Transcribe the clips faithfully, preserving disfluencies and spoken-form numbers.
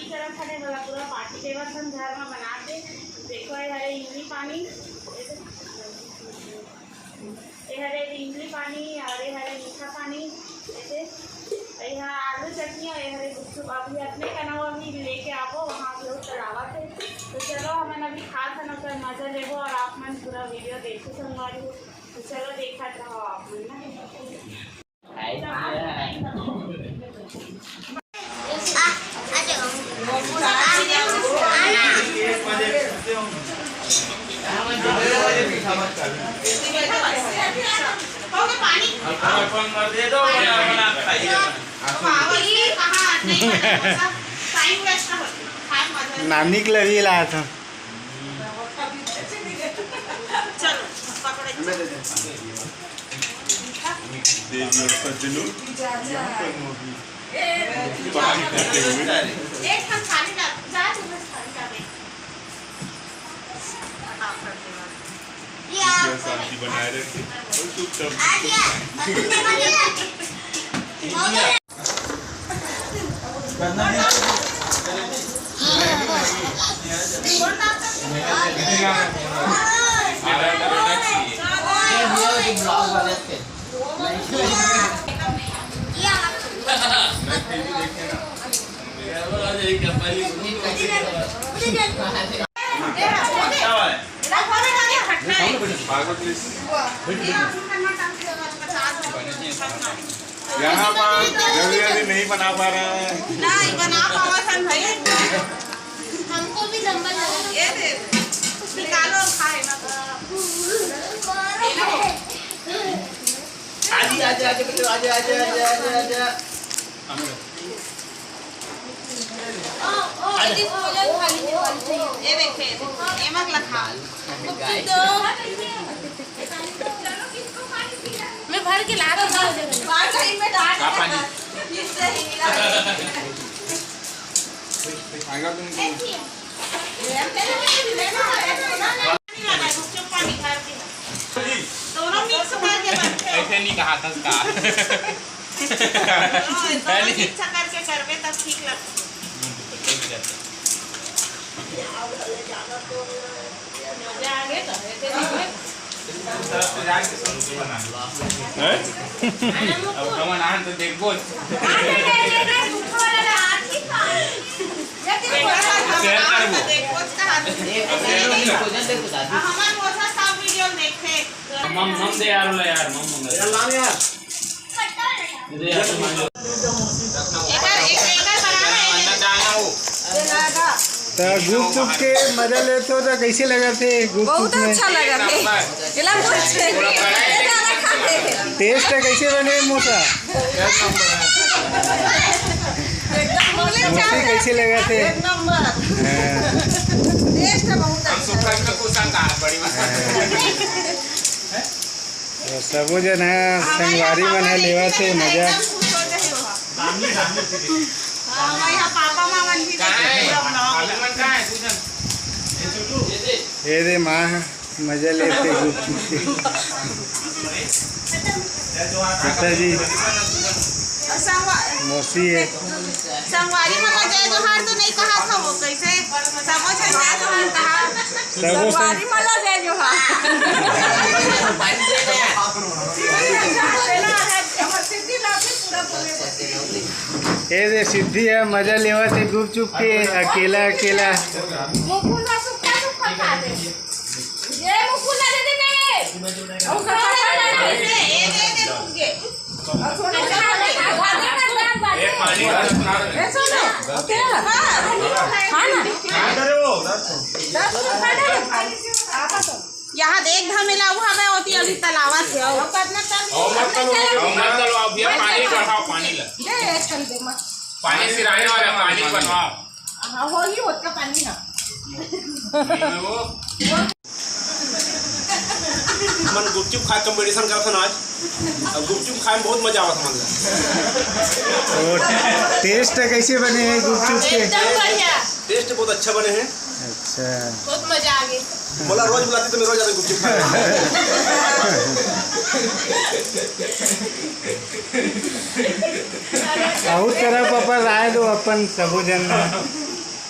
इस तरह खाने वाला पूरा पार्टी देवत हम घर में बना के। देखो, ये हरे इमली पानी, ये हरे इमली पानी और ये हरे मीठा पानी, ऐसे। और यहाँ आलू चटनी और ये हरे गुपचुप। अभी अपने कनवा भी लेके आबो, वहाँ भी बहुत चढ़ावा थे। तो चलो, हमन अभी खा खाना कर मजा लेबो और आप मन पूरा वीडियो देखो संगवारी हो। तो चलो, देखत रहो आप मन ना। नानी के लिए भी लाया था। चलो, पकड़ो। देवी और सज्जनों, यहाँ पर मौजूद बाहर निकलते हुए। एक हम थाली डाल, जा तू बस थाली डाल दे। हाँ, कर दे। ईश्वर शांति बनाए रखे और सुख समृद्धि। यहाँ पर जल्दी जल्दी नहीं बना पा रहे हैं। नहीं बना पावा था भाई। हमको भी नंबर लगा। ये दे, निकालो, खाए ना। आजी, आजी, आजी, बेटा, आजी, आजी, आजी, आजी, आजी। ओ, ओ, आजी। ये देखिए, ये मत लखा। मैं भर के ला दूँ। बार टाइम में डांट रहा है। इससे ही मिला। आएगा तुम। दोनों मिक्स करके बनते हैं। ऐसे नहीं कहा था उसका। दोनों मिक्स करके करबे तब ठीक लगता है। मजा आ गया तो ऐसे नहीं हुए। हैं? अब हम आन तो देखबो। शेयर करबो। हमार मोसा सब वीडियो देखते। मम, मम दे यार, ला यार, मम, मम दे। यार, लाओ यार। दे यार, मम। एकर, एक, एकर बनाना है। अंदर डालना हो। त गुपचुप के मजा लेथो त कैसे लगत हे गुपचुप बहुत में? अच्छा लगत हे। एला कुछ ज्यादा खाते हैं। टेस्ट कैसे बने मोसा? एकदम बोले मोसी चाहते हैं। कैसे लगत हे? एक नंबर। हाँ। टेस्ट बहुत अच्छा है। हाँ। तो सबो जन ह, संगवारी मन ह लेवत हे मजा। हाँ, भाई, हाँ, पापा मामा जी। ये दे माँ ह, मजा लेत हे गुपचुप के। पिताजी, मौसी हे। संगवारी मन ला जय जोहार तो नहीं कहा था वो, कैसे सबो झन जय जोहार कहा। सबो संग- संगवारी मन ला जय जोहार। ए दे सिद्धि ह, मजा लेवत हे गुपचुप के, अकेला अकेला। मुकुल ला सुक्खा सुक्खा खा दे। ये मुकुल ला दे दे। यहाँ देख धमेला, वो हमें होती अभी तलावा से आओ। पानी बढ़ाओ, पानी ला। पानी सिराने वाला, पानी बनवाओ। हाँ, होली होत का पानी ना। हमन गुपचुप खाए कंपटीशन करत हन आज। अब गुपचुप खाए में बहुत मजा आवत हमन ला। और टेस्ट कैसे बने हैं गुपचुप के? एकदम बढ़िया। टेस्ट बहुत अच्छा बने हैं। अच्छा। बहुत मजा आ गई। बोला रोज बुलाती तो मैं रोज आते गुपचुप खाए। बहुत तरह पापा राय दो अपन सबो जन।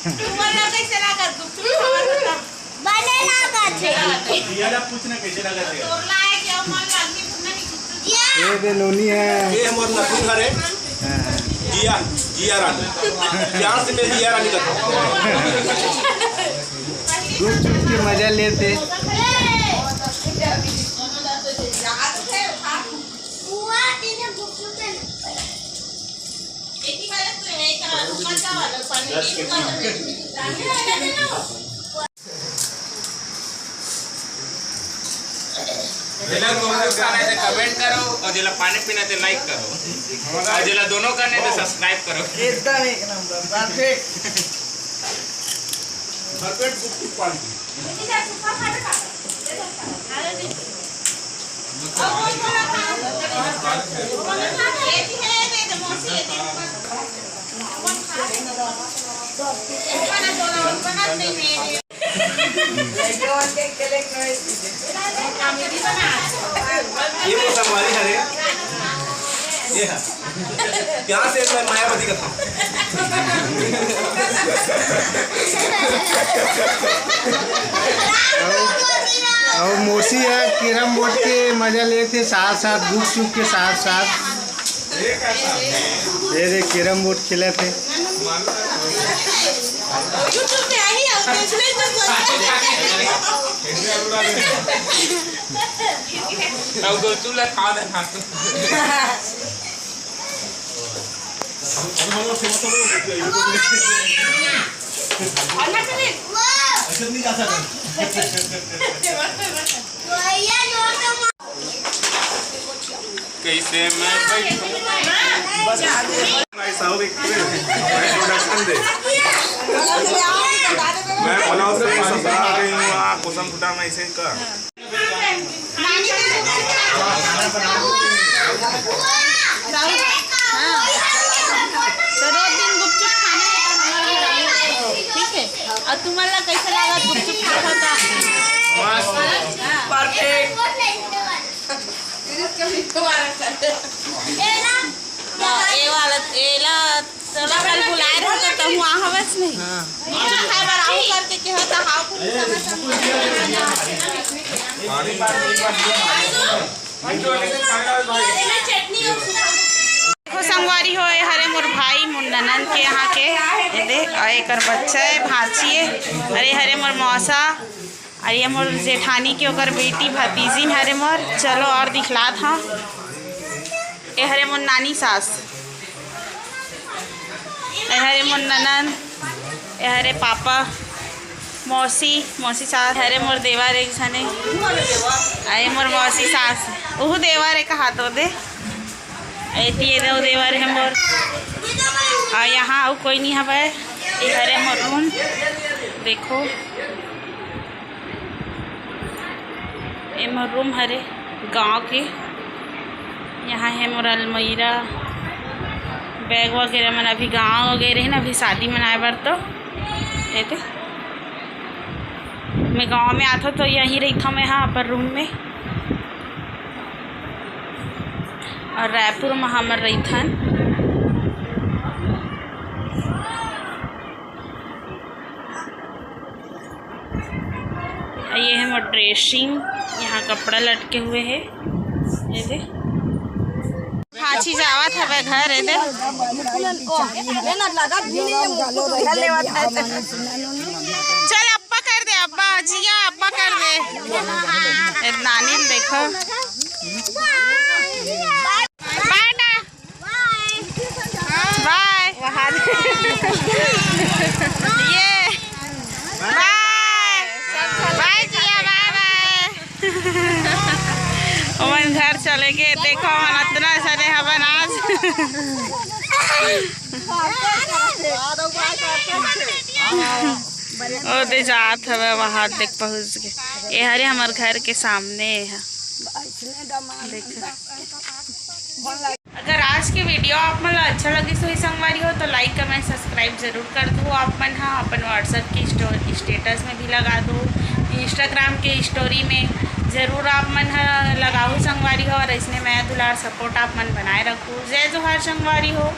तुम्हारा कैसे लागत? गुपचुप खावा था तब। बने लागत हे। जिया ला पूछना कैसे लागत हे? तोर लायक या मन लागनी पूछना नहीं गुपचुप। ये दे नोनी हे। ये हमर नतुन हरे। हाँ। जिया, जिया रानी। प्यार से मैं जिया रानी कहता हूँ। गुपचुप के मजा लेते। जेला गोलगप्पा खाना हे, comment करो, अउ जेला पानी पीना हे, like करो, अउ जेला दोनों करना हे, तो subscribe करो। एकदम एक नंबर, perfect। भरपेट गुपचुप पानी। ये वो संगवारी हरे। ये हा। प्यार से मैं मायावती करता हूँ। अउ मौसी ह carrom board के मजा लेथे, साथ साथ गुपचुप के साथ साथ। ये देख, carrom board खेलत हे। YouTube पे आई है, उसने तो बोला। अब गोलचू ला खा दे, खा। कैसे मैं भाई? भाई साहब, एक introduction दे। मैं बोला उसको, ये सब आ गई हूँ, आ, कसम खुदा, मैं इसे का। तो रोज दिन गुपचुप खाना हे, ठीक है। अउ तुम्हारा कैसे लगा गुपचुप खा खा का? मस्त। हाँ। Perfect। हाँ, ये वाला, एला तोला कल बुलाए रहे तो तहु आहवस नहीं। हाँ। गुपचुप खाए बर आहू करके कहे त हाव कुल खाना चाहता। देखो संगवारी हो, ए हरे मोर भाई, मोर ननन के यहाँ के, ये दे, अउ एकर बच्चा हे, भांची हे, अरे हरे मोर मौसा, अरे ये मोर जेठानी के ओकर बेटी भतीजिन हरे मोर। चलो अउ दिखलात हव। ए हरे मोर नानी सास, ए हरे मोर ननन, ए हरे पापा, मौसी, मौसी सास, हरे मोर देवर एक झने, अरे मोर मौसी सास, ओहू देवर एक हाथ दे। एती ये दो देवर हे मोर। अउ यहाँ अउ कोई नहीं हवय। ये हरे मोर room, देखो, ये मोर room हरे गांव के। यहाँ हे मोर अलमीरा, bag वगैरह मन। अभी गांव गए रहे ना, अभी शादी मनाए बर, तो एते मैं गांव में आथव तो यहीं रहिथव मैं, हाँ, अपन room में। अउ रायपुर म हमर रहिथन। ये हे मोर dressing, यहाँ कपड़ा लटके हुए हे, ये दे। भांची जावत हवे घर, ये दे। चल अब्बा कर दे, अब्बा, जिया अब्बा कर दे। ए, नानी ल देखो। Bye ना। Bye। ये। Bye। Bye जिया, bye bye। ओमन घर चले गे, देखो, ओमन अतना झने हवन आज। ओ दे जात हवे वहाँ, देख पहुँच गे। ये हरे हमर घर के सामने हे। देख। अगर आज के video आप मन ला अच्छा लगिस होही संगवारी हो, तो like, comment, subscribe जरूर कर दो। आप मन हा अपन WhatsApp के स्टो-, status में भी लगा दो, Instagram के story में जरूर आप मन हा लगाहू संगवारी हो, अउ अइसने मया दुलार support आप मन बनाए रखो। जय जोहार संगवारी हो।